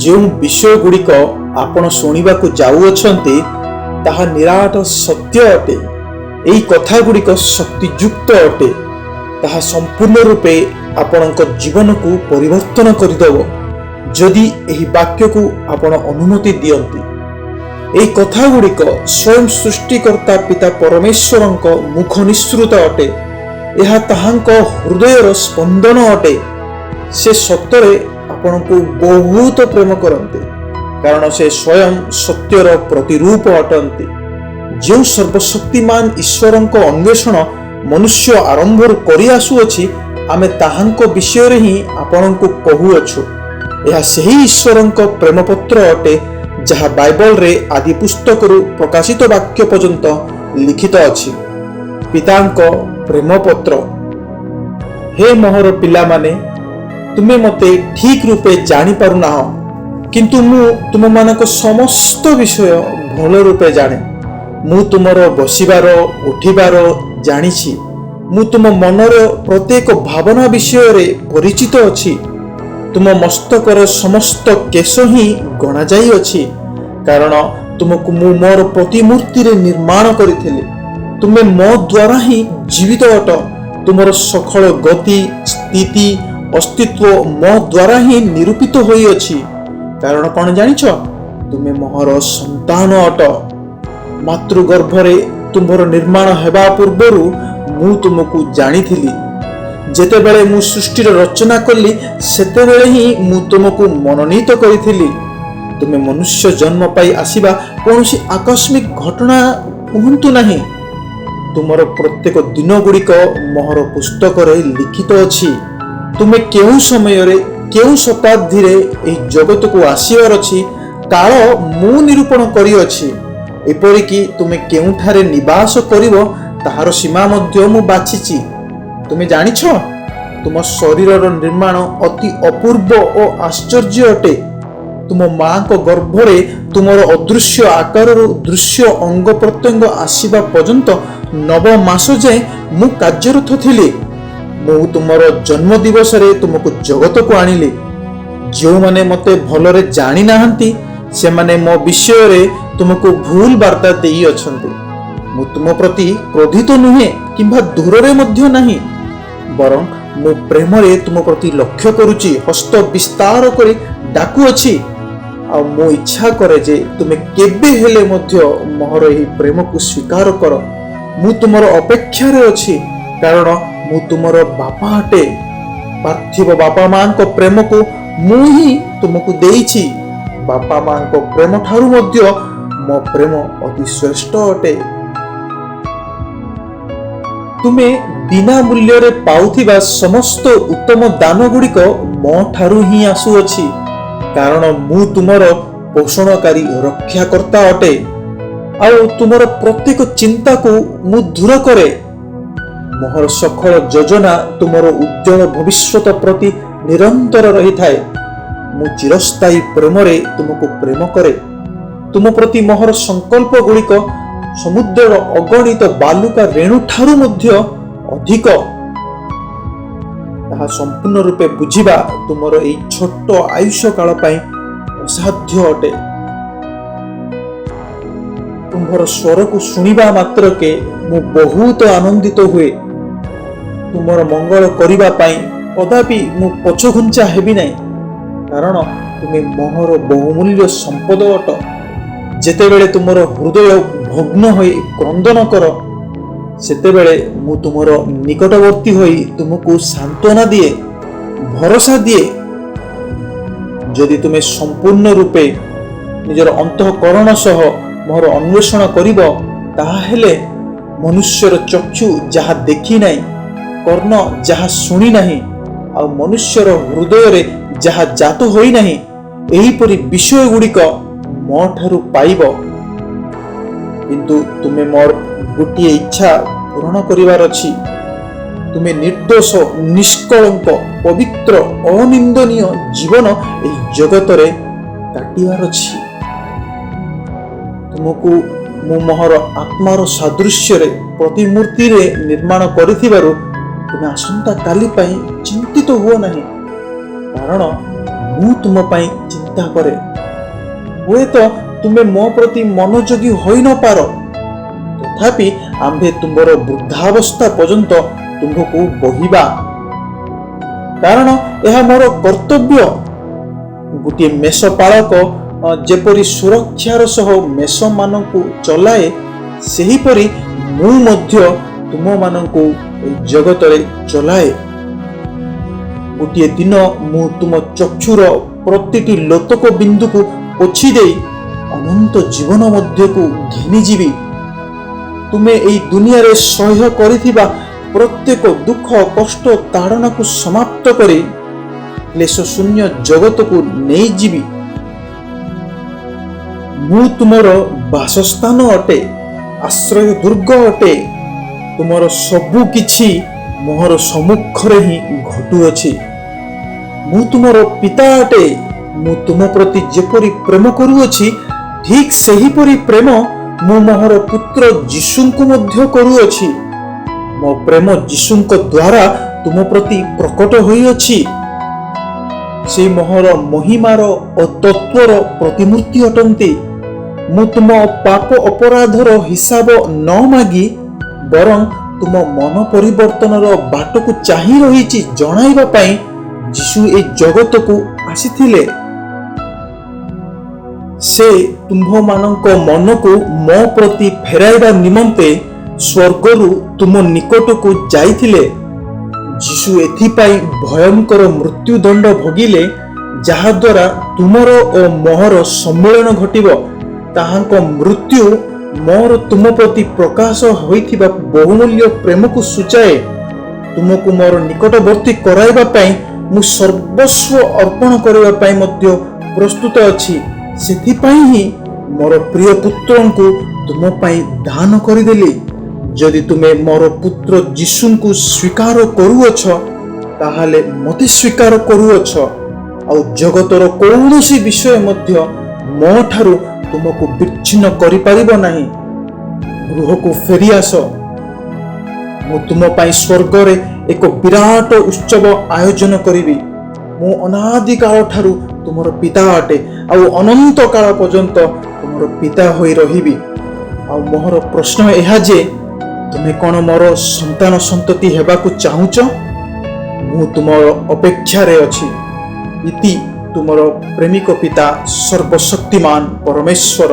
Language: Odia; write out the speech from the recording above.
ଯେଉଁ ବିଷୟଗୁଡ଼ିକ ଆପଣ ଶୁଣିବାକୁ ଯାଉଅଛନ୍ତି, ତାହା ନିରାଟ ସତ୍ୟ ଅଟେ। ଏହି କଥାଗୁଡ଼ିକ ଶକ୍ତିଯୁକ୍ତ ଅଟେ। ତାହା ସମ୍ପୂର୍ଣ୍ଣ ରୂପେ ଆପଣଙ୍କ ଜୀବନକୁ ପରିବର୍ତ୍ତନ କରିଦେବ, ଯଦି ଏହି ବାକ୍ୟକୁ ଆପଣ ଅନୁମତି ଦିଅନ୍ତି। ଏହି କଥାଗୁଡ଼ିକ ସ୍ୱୟଂ ସୃଷ୍ଟିକର୍ତ୍ତା ପିତା ପରମେଶ୍ୱରଙ୍କ ମୁଖ ନିଃସୃତ ଅଟେ। ଏହା ତାହାଙ୍କ ହୃଦୟର ସ୍ପନ୍ଦନ ଅଟେ। ସେ ସତରେ ଆପଣଙ୍କୁ ବହୁତ ପ୍ରେମ କରନ୍ତି, କାରଣ ସେ ସ୍ୱୟଂ ସତ୍ୟର ପ୍ରତିରୂପ ଅଟନ୍ତି। ଯେଉଁ ସର୍ବଶକ୍ତିମାନ ଈଶ୍ୱରଙ୍କ ଅନ୍ୱେଷଣ ମନୁଷ୍ୟ ଆରମ୍ଭରୁ କରି ଆସୁଅଛି, ଆମେ ତାହାଙ୍କ ବିଷୟରେ ହିଁ ଆପଣଙ୍କୁ କହୁଅଛୁ। ଏହା ସେହି ଈଶ୍ୱରଙ୍କ ପ୍ରେମପତ୍ର ଅଟେ, ଯାହା ବାଇବଲରେ ଆଦି ପୁସ୍ତକରୁ ପ୍ରକାଶିତ ବାକ୍ୟ ପର୍ଯ୍ୟନ୍ତ ଲିଖିତ ଅଛି। ପିତାଙ୍କ ପ୍ରେମପତ୍ର। ହେ ମୋହର ପିଲାମାନେ, ତୁମେ ମୋତେ ଠିକ ରୂପେ ଜାଣିପାରୁନାହ, କିନ୍ତୁ ମୁଁ ତୁମମାନଙ୍କ ସମସ୍ତ ବିଷୟ ଭଲ ରୂପେ ଜାଣେ। ମୁଁ ତୁମର ବସିବାର ଉଠିବାର ଜାଣିଛି। ମୁଁ ତୁମ ମନର ପ୍ରତ୍ୟେକ ଭାବନା ବିଷୟରେ ପରିଚିତ ଅଛି। ତୁମ ମସ୍ତକର ସମସ୍ତ କେଶ ହିଁ ଗଣାଯାଇଅଛି, କାରଣ ତୁମକୁ ମୁଁ ମୋର ପ୍ରତିମୂର୍ତ୍ତିରେ ନିର୍ମାଣ କରିଥିଲି। ତୁମେ ମୋ ଦ୍ୱାରା ହିଁ ଜୀବିତ ଅଟ। ତୁମର ସକଳ ଗତି, ସ୍ଥିତି, ଅସ୍ତିତ୍ୱ ମୋ ଦ୍ୱାରା ହିଁ ନିରୂପିତ ହୋଇଅଛି। କାରଣ କ'ଣ ଜାଣିଛ? ତୁମେ ମୋହର ସନ୍ତାନ ଅଟ। ମାତୃଗର୍ଭରେ ତୁମ୍ଭର ନିର୍ମାଣ ହେବା ପୂର୍ବରୁ ମୁଁ ତୁମକୁ ଜାଣିଥିଲି। ଯେତେବେଳେ ମୁଁ ସୃଷ୍ଟିର ରଚନା କଲି, ସେତେବେଳେ ହିଁ ମୁଁ ତୁମକୁ ମନୋନୀତ କରିଥିଲି। ତୁମେ ମନୁଷ୍ୟ ଜନ୍ମ ପାଇ ଆସିବା କୌଣସି ଆକସ୍ମିକ ଘଟଣା କୁହନ୍ତୁ ନାହିଁ। ତୁମର ପ୍ରତ୍ୟେକ ଦିନ ଗୁଡ଼ିକ ମୋହର ପୁସ୍ତକରେ ଲିଖିତ ଅଛି। ତୁମେ କେଉଁ ସମୟରେ, କେଉଁ ଶତାବ୍ଦୀରେ ଏହି ଜଗତକୁ ଆସିବାର ଅଛି, କାଳ ମୁଁ ନିରୂପଣ କରିଅଛି। ଏପରିକି ତୁମେ କେଉଁଠାରେ ନିବାସ କରିବ, ତାହାର ସୀମା ମଧ୍ୟ ମୁଁ ବାଛିଛି। ତୁମେ ଜାଣିଛ, ତୁମ ଶରୀରର ନିର୍ମାଣ ଅତି ଅପୂର୍ବ ଓ ଆଶ୍ଚର୍ଯ୍ୟ ଅଟେ। ତୁମ ମାଙ୍କ ଗର୍ଭରେ ତୁମର ଅଦୃଶ୍ୟ ଆକାରରୁ ଦୃଶ୍ୟ ଅଙ୍ଗ ପ୍ରତ୍ୟଙ୍ଗ ଆସିବା ପର୍ଯ୍ୟନ୍ତ 9 ମାସ ଯାଏଁ ମୁଁ କାର୍ଯ୍ୟରତ ଥିଲି। ମୁଁ ତୁମର ଜନ୍ମ ଦିବସରେ ତୁମକୁ ଜଗତକୁ ଆଣିଲି। ଯେଉଁମାନେ ମୋତେ ଭଲରେ ଜାଣିନାହାନ୍ତି, ସେମାନେ ମୋ ବିଷୟରେ ତୁମକୁ ଭୁଲ ବାର୍ତ୍ତା ଦେଇଅଛନ୍ତି। ମୁଁ ତୁମ ପ୍ରତି କ୍ରୋଧିତ ନୁହେଁ କିମ୍ବା ଦୂରରେ ମଧ୍ୟ ନାହିଁ, ବରଂ ମୁଁ ପ୍ରେମରେ ତୁମ ପ୍ରତି ଲକ୍ଷ୍ୟ କରୁଛି, ହସ୍ତ ବିସ୍ତାର କରି ଡାକୁଅଛି। ଆଉ ମୁଁ ଇଚ୍ଛା କରେ ଯେ ତୁମେ କେବେ ହେଲେ ମଧ୍ୟ ମୋହର ଏହି ପ୍ରେମକୁ ସ୍ୱୀକାର କର। ମୁଁ ତୁମର ଅପେକ୍ଷାରେ ଅଛି, କାରଣ ମୁଁ ତୁମର ବାପା ଅଟେ। ପାର୍ଥିବ ବାପା ମାଙ୍କ ପ୍ରେମକୁ ମୁଁ ହିଁ ତୁମକୁ ଦେଇଛି। ବାପା ମାଙ୍କ ପ୍ରେମ ଠାରୁ ମଧ୍ୟ ମୋ ପ୍ରେମ ଅତି ଶ୍ରେଷ୍ଠ ଅଟେ। ତୁମେ ବିନା ମୂଲ୍ୟରେ ପାଉଥିବା ସମସ୍ତ ଉତ୍ତମ ଦାନ ଗୁଡ଼ିକ ମୋ ଠାରୁ ହିଁ ଆସୁଅଛି, କାରଣ ମୁଁ ତୁମର ପୋଷଣକାରୀ ରକ୍ଷାକର୍ତ୍ତା ଅଟେ। ଆଉ ତୁମର ପ୍ରତ୍ୟେକ ଚିନ୍ତାକୁ ମୁଁ ଦୂର କରେ। ମୋହର ସକଳ ଯୋଜନା ତୁମର ଉଜ୍ଜଳ ଭବିଷ୍ୟତ ପ୍ରତି ନିରନ୍ତର ରହିଥାଏ। ମୁଁ ଚିରସ୍ଥାୟୀ ପ୍ରେମରେ ତୁମକୁ ପ୍ରେମ କରେ। ତୁମ ପ୍ରତି ମୋହର ସଂକଳ୍ପ ଗୁଡ଼ିକ ସମୁଦ୍ରର ଅଗଣିତ ବାଲୁକା ରେଣୁ ଠାରୁ ମଧ୍ୟ ଅଧିକ। ତାହା ସମ୍ପୂର୍ଣ୍ଣ ରୂପେ ବୁଝିବା ତୁମର ଏଇ ଛୋଟ ଆୟୁଷ କାଳ ପାଇଁ ଅସାଧ୍ୟ ଅଟେ। ତୁମ୍ଭର ସ୍ୱରକୁ ଶୁଣିବା ମାତ୍ରକେ ମୁଁ ବହୁତ ଆନନ୍ଦିତ ହୁଏ। ତୁମର ମଙ୍ଗଳ କରିବା ପାଇଁ କଦାପି ମୁଁ ପଛଘୁଞ୍ଚା ହେବି ନାହିଁ, କାରଣ ତୁମେ ମୋହର ବହୁମୂଲ୍ୟ ସମ୍ପଦ ଅଟ। ଯେତେବେଳେ ତୁମର ହୃଦୟ ଭଗ୍ନ ହୋଇ କ୍ରନ୍ଦନ କର, ସେତେବେଳେ ମୁଁ ତୁମର ନିକଟବର୍ତ୍ତୀ ହୋଇ ତୁମକୁ ସାନ୍ତ୍ୱନା ଦିଏ, ଭରସା ଦିଏ। ଯଦି ତୁମେ ସମ୍ପୂର୍ଣ୍ଣ ରୂପେ ନିଜର ଅନ୍ତଃକରଣ ସହ ମୋର ଅନ୍ୱେଷଣ କରିବ, ତାହାହେଲେ ମନୁଷ୍ୟର ଚକ୍ଷୁ ଯାହା ଦେଖି ନାହିଁ, କର୍ଣ୍ଣ ଯାହା ଶୁଣି ନାହିଁ ଆଉ ମନୁଷ୍ୟର ହୃଦୟରେ ଯାହା ଜାତ ହୋଇନାହିଁ, ଏହିପରି ବିଷୟ ଗୁଡ଼ିକ ମୋ ଠାରୁ ପାଇବ। କିନ୍ତୁ ତୁମେ ମୋର ଗୋଟିଏ ଇଚ୍ଛା ପୂରଣ କରିବାର ଅଛି। ତୁମେ ନିର୍ଦ୍ଦୋଷ, ନିଷ୍କଳଙ୍କ, ପବିତ୍ର, ଅନିନ୍ଦନୀୟ ଜୀବନ ଏହି ଜଗତରେ କାଟିବାର ଅଛି। ତୁମକୁ ମୁଁ ମୋହର ଆତ୍ମାର ସାଦୃଶ୍ୟରେ, ପ୍ରତିମୂର୍ତ୍ତିରେ ନିର୍ମାଣ କରିଥିବାରୁ ତୁମେ ଆସନ୍ତା କାଲି ପାଇଁ ଚିନ୍ତିତ ହୁଅ ନାହିଁ, କାରଣ ମୁଁ ତୁମ ପାଇଁ ଚିନ୍ତା ଚିନ୍ତା କରେ। ହୁଏତ ତୁମେ ମୋ ପ୍ରତି ମନୋଯୋଗୀ ହୋଇନପାର, ତଥାପି ଆମ୍ଭେ ତୁମ୍ଭର ବୃଦ୍ଧାବସ୍ଥା ପର୍ଯ୍ୟନ୍ତ ତୁମ୍ଭକୁ ବହିବା, କାରଣ ଏହା ମୋର କର୍ତ୍ତବ୍ୟ। ଗୋଟିଏ ମେଷ ପାଳକ ଯେପରି ସୁରକ୍ଷାର ସହ ମେଷମାନଙ୍କୁ ଚଲାଏ, ସେହିପରି ମୁଁ ମଧ୍ୟ ତୁମମାନଙ୍କୁ ଏହି ଜଗତରେ ଚଲାଏ। ଗୋଟିଏ ଦିନ ମୁଁ ତୁମ ଚକ୍ଷୁର ପ୍ରତିଟି ଲୋତକ ବିନ୍ଦୁକୁ ପୋଛି ଦେଇ ଅନନ୍ତ ଜୀବନ ମଧ୍ୟକୁ ଘେନିଯିବି। ତୁମେ ଏଇ ଦୁନିଆରେ ସହ୍ୟ କରିଥିବା ପ୍ରତ୍ୟେକ ଦୁଃଖ, କଷ୍ଟ, ତାଡ଼ନାକୁ ସମାପ୍ତ କରି କ୍ଲେଶ ଶୂନ୍ୟ ଜଗତକୁ ନେଇଯିବି। ମୁଁ ତୁମର ବାସସ୍ଥାନ ଅଟେ, ଆଶ୍ରୟ ଦୁର୍ଗ ଅଟେ। ତୁମର ସବୁ କିଛି ମୋହର ସମ୍ମୁଖରେ ହିଁ ଘଟୁଅଛି। ମୁଁ ତୁମର ପିତା ଅଟେ। ମୁଁ ତୁମ ପ୍ରତି ଯେପରି ପ୍ରେମ କରୁଅଛି, ଠିକ୍ ସେହିପରି ପ୍ରେମ ମୁଁ ମୋହର ପୁତ୍ର ଯୀଶୁଙ୍କୁ ମଧ୍ୟ କରୁଅଛି। ମୋ ପ୍ରେମ ଯୀଶୁଙ୍କ ଦ୍ୱାରା ତୁମ ପ୍ରତି ପ୍ରକଟ ହୋଇଅଛି। ସେ ମୋହର ମହିମାର ଓ ତତ୍ଵର ପ୍ରତିମୂର୍ତ୍ତି ଅଟନ୍ତି। ମୁଁ ତୁମ ପାପ ଅପରାଧର ହିସାବ ନ ମାଗି ବରଂ ତୁମ ମନ ପରିବର୍ତ୍ତନର ବାଟକୁ ଚାହିଁ ରହିଛି ଜଣାଇବା ପାଇଁ ଯୀଶୁ ଏ ଜଗତକୁ ଆସିଥିଲେ। ସେ ତୁମ୍ଭମାନଙ୍କ ମନକୁ ମୋ ପ୍ରତି ଫେରାଇବା ନିମନ୍ତେ ସ୍ୱର୍ଗରୁ ତୁମ ନିକଟକୁ ଯାଇଥିଲେ। ଯୀଶୁ ଏଥିପାଇଁ ଭୟଙ୍କର ମୃତ୍ୟୁଦଣ୍ଡ ଭୋଗିଲେ, ଯାହାଦ୍ୱାରା ତୁମର ଓ ମୋହର ସମ୍ମିଳନ ଘଟିବ। ତାହାଙ୍କ ମୃତ୍ୟୁ ମୋର ତୁମ ପ୍ରତି ପ୍ରକାଶ ହୋଇଥିବା ବହୁମୂଲ୍ୟ ପ୍ରେମକୁ ସୂଚାଏ। ତୁମକୁ ମୋର ନିକଟବର୍ତ୍ତୀ କରାଇବା ପାଇଁ ମୁଁ ସର୍ବସ୍ୱ ଅର୍ପଣ କରିବା ପାଇଁ ମଧ୍ୟ ପ୍ରସ୍ତୁତ ଅଛି। ସେଥିପାଇଁ ହିଁ ମୋର ପ୍ରିୟ ପୁତ୍ରଙ୍କୁ ତୁମ ପାଇଁ ଦାନ କରିଦେଲି। ଯଦି ତୁମେ ମୋର ପୁତ୍ର ଯୀଶୁଙ୍କୁ ସ୍ୱୀକାର କରୁଅଛ, ତାହେଲେ ମୋତେ ସ୍ୱୀକାର କରୁଅଛ। ଆଉ ଜଗତର କୌଣସି ବିଷୟ ମଧ୍ୟ ମୋ ଠାରୁ ତୁମକୁ ବିଚ୍ଛିନ୍ନ କରିପାରିବ ନାହିଁ। ଗୃହକୁ ଫେରିଆସ। ମୁଁ ତୁମ ପାଇଁ ସ୍ୱର୍ଗରେ ଏକ ବିରାଟ ଉତ୍ସବ ଆୟୋଜନ କରିବି। ମୁଁ ଅନାଦିକାଳ ଠାରୁ ତୁମର ପିତା ଅଟେ ଆଉ ଅନନ୍ତ କାଳ ପର୍ଯ୍ୟନ୍ତ ତୁମର ପିତା ହୋଇ ରହିବି। ଆଉ ମୋହର ପ୍ରଶ୍ନ ଏହା ଯେ, ତୁମେ କ'ଣ ମୋର ସନ୍ତାନ ସନ୍ତତି ହେବାକୁ ଚାହୁଁଛ? ମୁଁ ତୁମର ଅପେକ୍ଷାରେ ଅଛି। ଇତି, ତୁମର ପ୍ରେମିକ ପିତା, ସର୍ବଶକ୍ତିମାନ ପରମେଶ୍ୱର।